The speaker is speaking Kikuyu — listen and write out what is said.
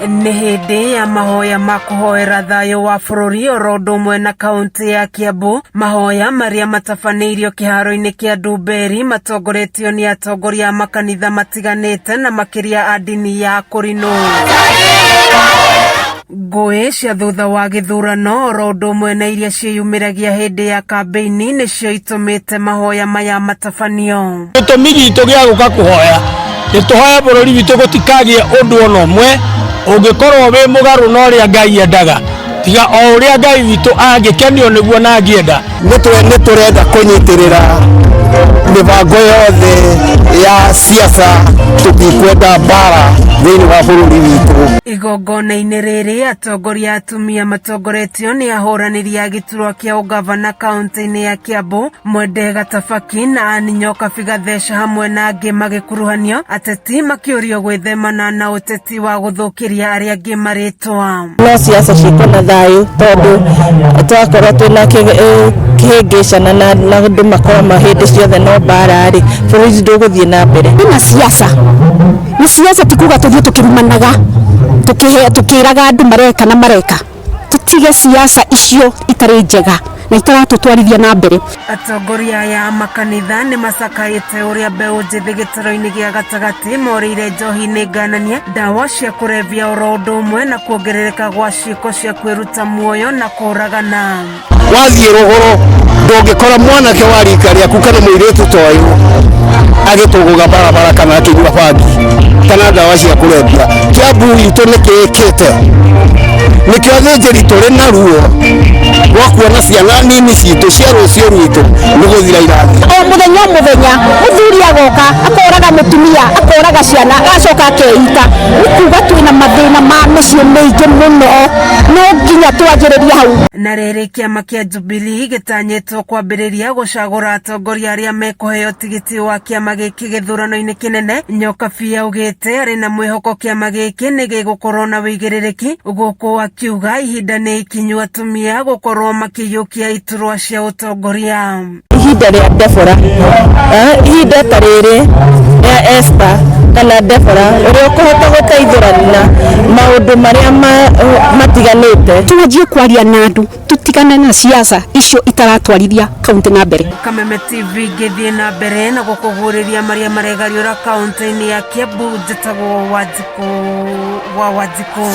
Nĩ hĩndĩ ya mahoya ma kũhoera thayũ wa bũrũri oro ũndũ ũmwe na kaunti ya Kiambu. Mahoya marĩa matabanĩirio kĩharo-inĩ kĩa Ndumberi matongoretio nĩ atongoria a makanitha matiganĩte na makĩria a ndini ya Kũrinũ. Ngũĩ cia thutha wa gĩthurano oro ũndũ ũmwe na iria ciĩyumĩragia hĩndĩ ya kambĩini nĩcio itũmĩte mahoya maya matabanio. Gĩtũmi gitũ gĩa gũka kũhoya nĩ tũhoe bũrũri witũ gũtikagĩe ũndũ ona ũmwe ũngĩkorwo wĩ mũgarũ na ũrĩa Ngai endaga, tiga o ũrĩa Ngai witũ angĩkenio nĩguo na angĩenda. Nĩ tũrenda kũnyitĩrĩra mĩbango yothe ya siasa, tũtikwenda mbara thĩinĩ wa bũrũri witũ. Igongona-inĩ rĩrĩ atongoria atumia matongoretio nĩ ahũranĩri a gĩturwa kĩa ũgavana kaunti-inĩ ya Kiambu, Mwende Gatabaki na Ann Nyokabi Gatheca hamwe na angĩ magĩkuruhanio, ateti makĩũrio gwĩthemana na ũteti wa gũthũkĩria arĩa angĩ marĩtwa. No siasa ciĩkwo na thayũ, tondũ twakorwo twĩna kĩhĩngĩcana na andũ makorwo ma hĩndĩ ciothe no mbara rĩ, bũrũri ndũgũthiĩ na mbere. Kwĩna siasa nĩ siasa, ti kuga tũthiĩ tũkĩrumanaga, tũkĩraga andũ mareka na mareka. Tũtige siasa icio itarĩ njega na itaratũtwarithia na mbere. Atongoria aya a makanitha nĩ macakaĩte ũrĩa mbeũ njĩthĩ gĩtaro-inĩ gĩa gatagatĩ morĩire njohi-inĩ ngananie, ndawa cia kũrebia oro ũndũ ũmwe na kuongerereka gwa ciĩko cia kwĩruta muoyo na kũragana. Wathiĩ rũgũrũ ndũngĩkora mwanake wa rika rĩaku kana mũirĩtu ta ũyũ agĩtũgũga barabara kana akĩnyua bangi kana ndawa cia kũrebia. Kĩambu itũ nĩ kĩĩkĩte nĩkĩo athĩnjĩri tũrĩ na ruo rwa kuona ciana nini citũ cia rũciũ rwitũ nĩ gũthira irathira. O mũthenya o mũthenya mũthuri agoka akoraga mũtumia, akoraga ciana, agacoka akeita. Nĩ kuga twĩna mathĩna ma mĩciĩ mĩingĩ mũno, no nginya twanjĩrĩrie hau. Na rĩrĩ, kĩama kĩa Jubilee gĩtanyĩtwo kwambĩrĩria gũcagũra atongoria arĩa mekũheo tigiti wa kĩama gĩkĩ gĩthurano-inĩ kĩnene. Nyokabi augĩte arĩ na mwĩhoko kĩama gĩkĩ nĩ gĩgũkorwo na wĩigĩrĩrĩki, gũkũ akiuga ihinda nĩ ikinyu atumia gũkorwo makĩiyũkia iturwa cia ũtongoria. Ihinda rĩa Debora, ihinda ta rĩrĩ rĩa Esther kana Debora ũrĩa ũkũhota gũteithũrana maũndũ marĩa matiganĩte. Twanjie kwaria na andũ, tũtigane na siasa icio itaratwarithia kaunti na mbere. Kameme TV ngĩthiĩ na mbere na gũkũguũrĩria marĩa maregariũra kaunti-inĩ ya Kiambu. Njĩtagwo Wanjikũ wa Wanjikũ.